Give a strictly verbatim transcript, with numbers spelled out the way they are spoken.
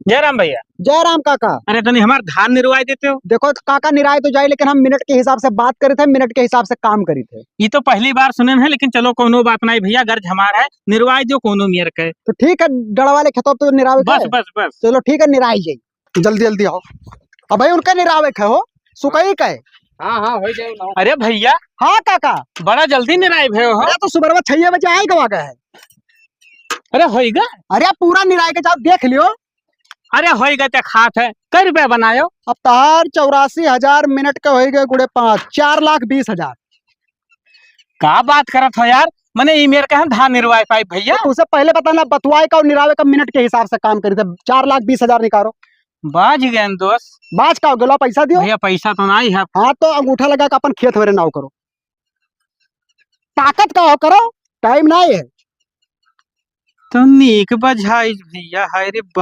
जय राम भइया। जय राम काका। अरे तनी हमार धान निरवाइ देते हो। देखो काका, निराइ तो जाई, लेकिन हम मिनट के हिसाब से बात करित है, मिनट के हिसाब से काम करित है। ई तो पहली बार सुनेन है, लेकिन चलो कौनो बात नाहीं भइया, गर्ज हमार है, निरवाइ दियो कौनो मेर के। तो ठीक है, डड़वा वाले खेतवा तो निरावे के बस, है। बस, बस। चलो ठीक है, निराइ जाई। जल्दी जल्दी आओ। अब भाई उनका निरावे के हो, सुकई के। हाँ, हाँ, होइ जाई ना। अरे भइया। हाँ काका। बड़ा जल्दी निराइ भयो हो। अरे तो सुबह छह बजे आइ गवा गए है। अरे होइगा। अरे पूरा निराइ के जाओ, देख लियो। अरे होइगा ते खात है, कै रुपया बनायो? अब तहार चौरासी हजार मिनट के होइगा गुड़े पाँच, चार लाख बीस हजार। का बात करत हो यार, मने ई मेर के हम धान निरवाइ पाई भइया। तो उसे पहले बता ना, बतवाए का और निरावे का मिनट के हिसाब से काम करी थे, चार लाख बीस हजार निकालो। बाज गए दोस्त। बाज का हो गलो, पैसा दियो। भइया पैसा तो नाहीं है। हाँ तो अंगूठा लगा के अपन खेत मेरे नाव करो। ताकत का हो करो, टाइम नाहीं है। तो नीक बझाई भइया, हाय रे बा।